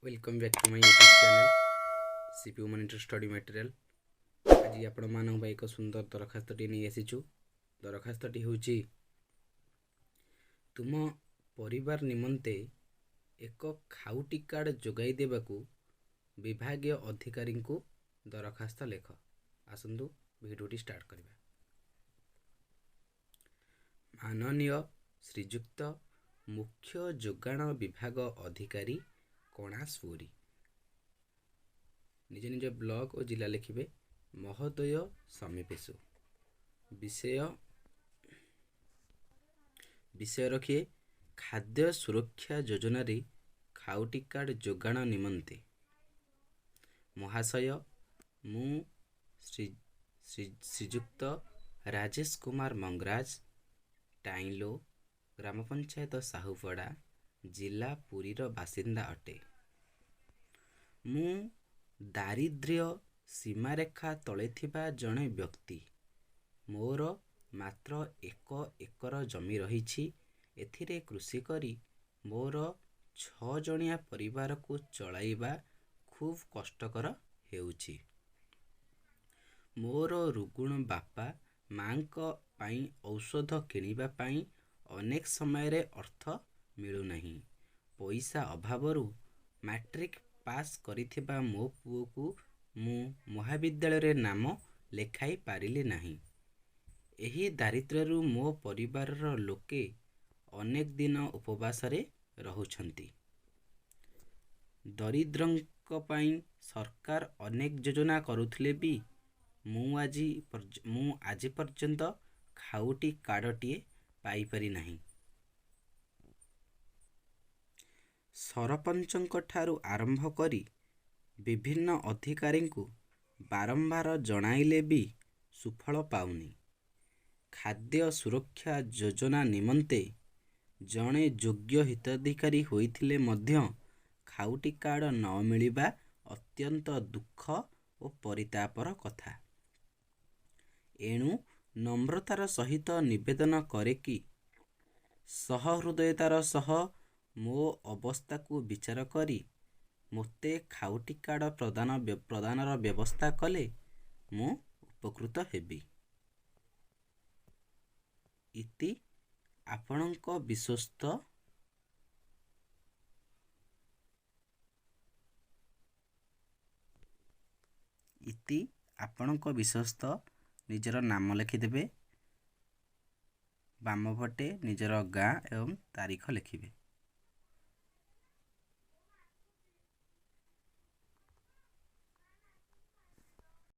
Welcome back to my YouTube channel CPU Monitor Study Material। ଆଜି ଆପଣମାନଙ୍କ ପାଇଁ ଏକ ସୁନ୍ଦର ଦରଖାସ୍ତଟି ନେଇ ଆସିଛୁ। ଦରଖାସ୍ତଟି ହେଉଛି, ତୁମ ପରିବାର ନିମନ୍ତେ ଏକ ଖାଉଟି କାର୍ଡ଼ ଯୋଗାଇ ଦେବାକୁ ବିଭାଗୀୟ ଅଧିକାରୀଙ୍କୁ ଦରଖାସ୍ତ ଲେଖ। ଆସନ୍ତୁ ଭିଡ଼ିଓଟି ଷ୍ଟାର୍ଟ କରିବା। ମାନନୀୟ ଶ୍ରୀଯୁକ୍ତ ମୁଖ୍ୟ ଯୋଗାଣ ବିଭାଗ ଅଧିକାରୀ, କଣାସପୁରୀ, ନିଜ ନିଜ ବ୍ଲକ ଓ ଜିଲ୍ଲା ଲେଖିବେ, ମହୋଦୟ ସମୀପେଷୁ। ବିଷୟ ରଖିଏ, ଖାଦ୍ୟ ସୁରକ୍ଷା ଯୋଜନାରେ ଖାଉଟି କାର୍ଡ଼ ଯୋଗାଣ ନିମନ୍ତେ। ମହାଶୟ, ମୁଁ ଶ୍ରୀଯୁକ୍ତ ରାଜେଶ କୁମାର ମଙ୍ଗରାଜ, ଟାଇଁଲୋ, ଗ୍ରାମ ପଞ୍ଚାୟତ ସାହୁପଡ଼ା, ଜିଲ୍ଲା ପୁରୀର ବାସିନ୍ଦା ଅଟେ। ମୁଁ ଦାରିଦ୍ର୍ୟ ସୀମାରେଖା ତଳେ ଥିବା ଜଣେ ବ୍ୟକ୍ତି। ମୋର ମାତ୍ର 1 ଏକର ଜମି ରହିଛି। ଏଥିରେ କୃଷି କରି ମୋର 6 ଜଣିଆ ପରିବାରକୁ ଚଳାଇବା ଖୁବ୍ କଷ୍ଟକର ହେଉଛି। ମୋର ରୁଗ୍ଣ ବାପା ମାଙ୍କ ପାଇଁ ଔଷଧ କିଣିବା ପାଇଁ ଅନେକ ସମୟରେ ଅର୍ଥ ମିଳୁନାହିଁ। ପଇସା ଅଭାବରୁ ମାଟ୍ରିକ ପାସ୍ କରିଥିବା ମୋ ପୁଅକୁ ମୁଁ ମହାବିଦ୍ୟାଳୟରେ ନାମ ଲେଖାଇ ପାରିଲି ନାହିଁ। ଏହି ଦାରିଦ୍ର୍ୟରୁ ମୋ ପରିବାରର ଲୋକେ ଅନେକ ଦିନ ଉପବାସରେ ରହୁଛନ୍ତି। ଦରିଦ୍ରଙ୍କ ପାଇଁ ସରକାର ଅନେକ ଯୋଜନା କରୁଥିଲେ ବି ମୁଁ ଆଜି ପର୍ଯ୍ୟନ୍ତ ଖାଉଟି କାର୍ଡ଼ଟିଏ ପାଇପାରି ନାହିଁ। ସରପଞ୍ଚଙ୍କଠାରୁ ଆରମ୍ଭ କରି ବିଭିନ୍ନ ଅଧିକାରୀଙ୍କୁ ବାରମ୍ବାର ଜଣାଇଲେ ବି ସୁଫଳ ପାଉନି। ଖାଦ୍ୟ ସୁରକ୍ଷା ଯୋଜନା ନିମନ୍ତେ ଜଣେ ଯୋଗ୍ୟ ହିତାଧିକାରୀ ହୋଇଥିଲେ ମଧ୍ୟ ଖାଉଟି କାର୍ଡ଼ ନ ମିଳିବା ଅତ୍ୟନ୍ତ ଦୁଃଖ ଓ ପରିତାପର କଥା। ଏଣୁ ନମ୍ରତାର ସହିତ ନିବେଦନ କରେ କି, ସହୃଦୟତାର ସହ ମୋ ଅବସ୍ଥାକୁ ବିଚାର କରି ମୋତେ ଖାଉଟି କାର୍ଡ଼ ପ୍ରଦାନର ବ୍ୟବସ୍ଥା କଲେ ମୁଁ ଉପକୃତ ହେବି। ଇତି ଆପଣଙ୍କ ବିଶ୍ୱସ୍ତ। ଇତି ଆପଣଙ୍କ ବିଶ୍ୱସ୍ତ। ନିଜର ନାମ ଲେଖିଦେବେ। ବାମ ପଟେ ନିଜର ଗାଁ ଏବଂ ତାରିଖ ଲେଖିବେ।